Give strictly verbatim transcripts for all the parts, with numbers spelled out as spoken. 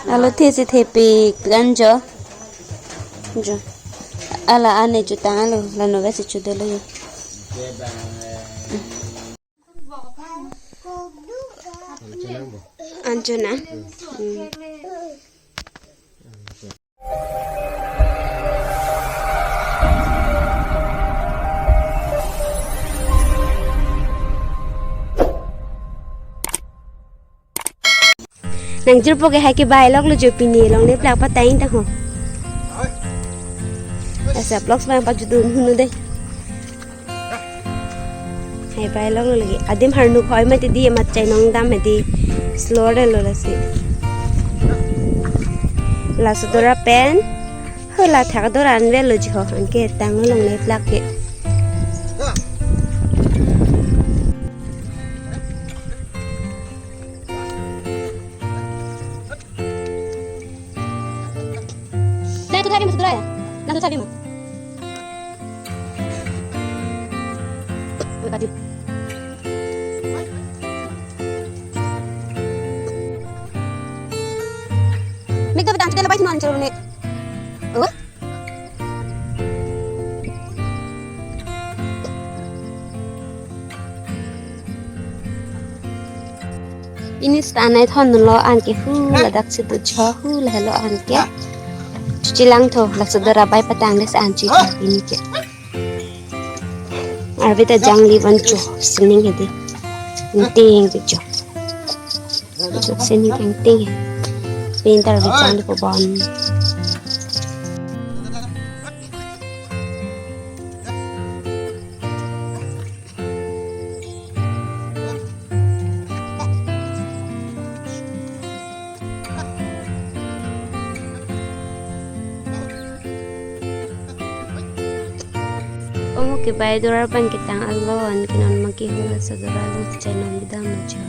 Alo the si thepik anjo. Jo. Ala ane jutang alo, la no vesi chudelo yo. Anjo na. Hmm. Nangjirpo ke hai ke bai lok lo jo pini longle plak patang ta ho. Asa vlogs bang pajudun hunu de. Hai bai lok lo lagi. Adim harnuk hoi mati di amat chai nong dam mati. Slow de lo lasi. Laso dora pen. Hala thak dora anve lo jo. Anke tang longle plak ke. Dai, tu tadi masuk dulu ya. Langsung sabi mo. Uy, kaju. Mik tu petang, kita lepas semua hancur ni. Oh? Pini seta nai thon lo anke hu ladak si tu cho hu lahelo anke. Chuchi lang tho laso dora bai patang des an chi pini ke. Arve ta jangli van cho sining hedi. Ting ke cho. Sining ting ting. Pintar ke jangli ko bon. Omo ke bai dora pen ketang alon ke non maki hula sa dora lo chai non bidang macha.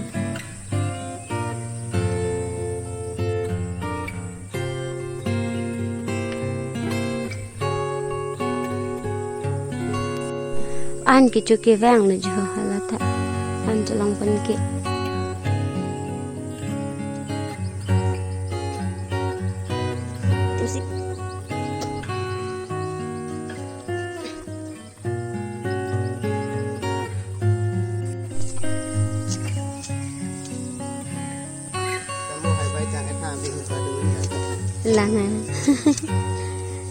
An kecho kevang lo jo hala ta. An cholong pen ke. Musik. Lang ha.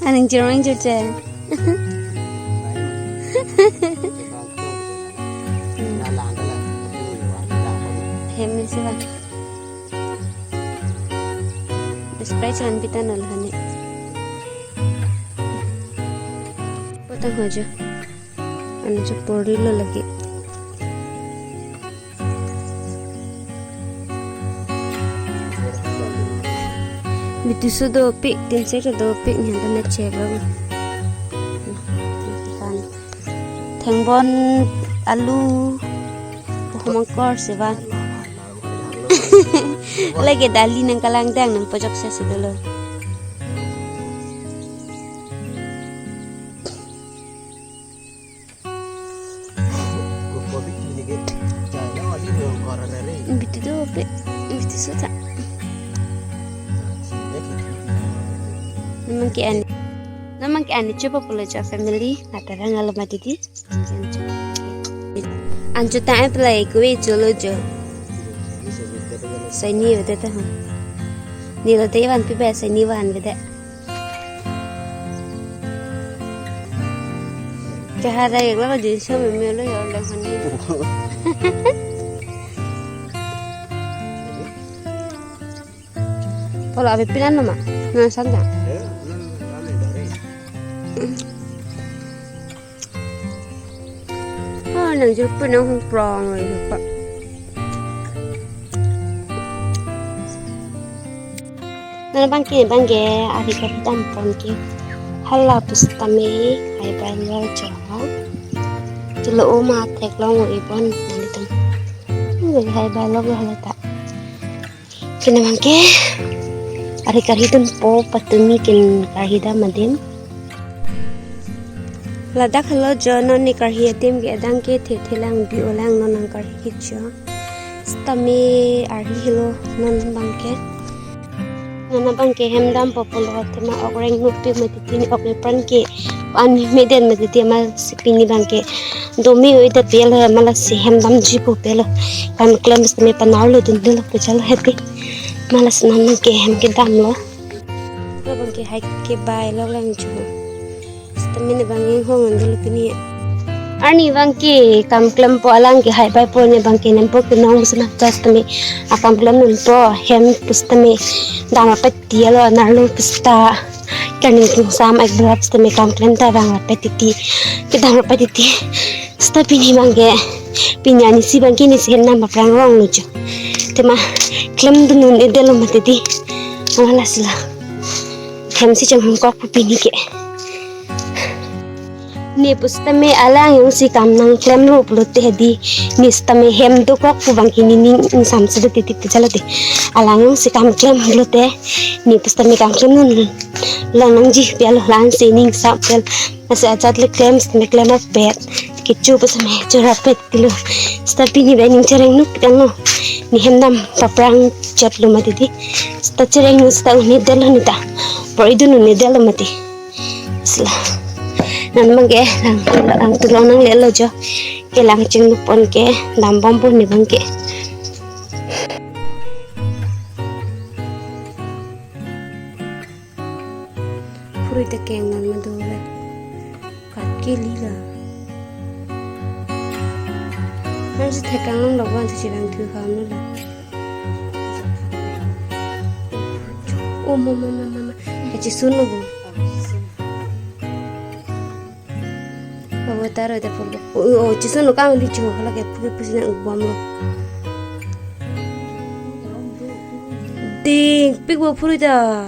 Aning chirmang chuche. Hem ni siwa. Sprite chan pita nol hani. Potang hojo. Anu chapori lo lagi. Bitu so dopik, tin se ke dopik ni hanta na chebra. Thengbon, alu, humangkor sevan. Lagi dali nang kalang dang nang pojok sa si dolo. Bitu dopik, bitu so ta. Namang ke ani, namang ke ani coba pulo jo family, nata rang alam adidi. Ancho ta ai pelai kue cholo jo. Sai ni bete ta ho. Ni lo te van pi ba sai ni van bete. Kehara ek lo jin so me me lo yo lo hani. Polo abe pinan nama? Na sanja. Ah, nang jurpun nang hung prong lagi pa. Nang bangke bangke ari ka dam pon ke. Hala pusitame hai bai lo jo. Chelo oma theklong o ibon nang itum. Hai bai lo hala ta. Kena bangke ari karhi dunpo patumi kin karhi dam adim. Ladak helo jo, non ne karhi adim ke adang ke thethe lang bi-o lang, non nang karhi ke jo. Sitame arhi helo non abang ke. Non abang ke hem dampo pulo, athema ok reng nukpe mati, pini ok epran ke an meden mati, amatsi pini abang ke do me-o-edet pi lo, amatsi hem damji po pi lo. Kam klem sitame panarlo dun dun lo pu jalo hedi. Amatsi non abang ke hem kedamlo. Lo abang ke hai ke bai lo lang jo. Sitame ne abang inghong an dolo pini. Arni abang ke kam klempo, alang ke hai baipo, ne abang ke nempo kenong sitame, just sitame akam klem nempo, hem pusitame dam rapet ti lo, narlo pusita. Kaning king sam ek berap sitame kam klem ta dam rapet titi. Kedam rapet titi. Sita pini abang ke, pini anisi abang ke nisi hem dam aphrang rong lo jo. Athema klem dun un-edet lo mati di. Amatsi la. Hem si chonghong kok pu pini ke. Ne pusitame alang jongsi kam nang klemlo pulote hedi, ne sitame hem dokok pu abang ke ne ning ingsam si do titi pu jalo de. Alang jongsi kam klem pulote, ne pusitame kam klem non long nangji pi lo, la-an si ning sam pi lo. Amatsi ajat le klem sitame klem rapet, kecho pusitame cho rapet ti lo. Sita pini bai ning chereng nuk tanglo. Ne hem dam aphrang chot lo mati di. Sita chereng nuk sita un-edet lo ne ta. Bor-i dun un-edet lo mati. Sila. Non abang ke lang, lang tu long nanglelo jo. Kelang chingnuk pon ke dam bompo ne abang ke. Phurui ta keng non ma do le. Kat ke li la. Nang si thekang long lok wan si chelang thu kham lo la. Oh, mama, mama, mama. Kachisun lo bo. Abo taro ta phurui. Oh, oh, chisun lo kang li cho, hala ke phurui pusi nang bom lo. Ding, pik bo phurui ta.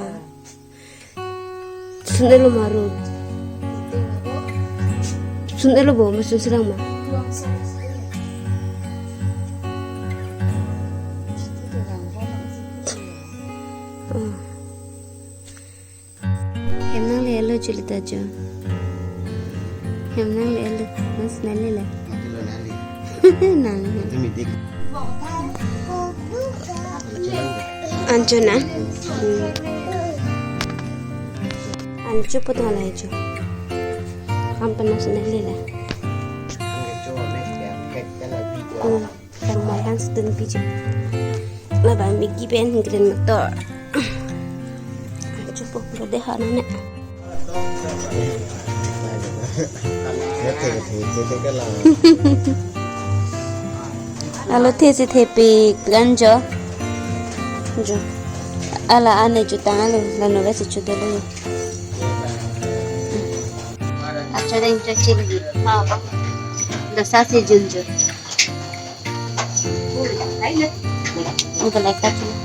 Sun-et lo ma ro. Sun-et lo bo, ma sunsi lang ma. Oh. Hem nanglelo Julita jo. Hem nanglelo. Mas nangle la. Nang. Anchot na. Hmm. Anchot po ta la jo. Kam panas nangle la. Hmm. Tang mai hang si dun pi jo. Labang Maggi pen green motor. Anchot po pulo de ha nane. Alo the si thepik an jo. Jo. Ala ane jutang alo, la noga si chudelo. Acha deng cho chili. Dosa si jun jo. Ang galai ka chili.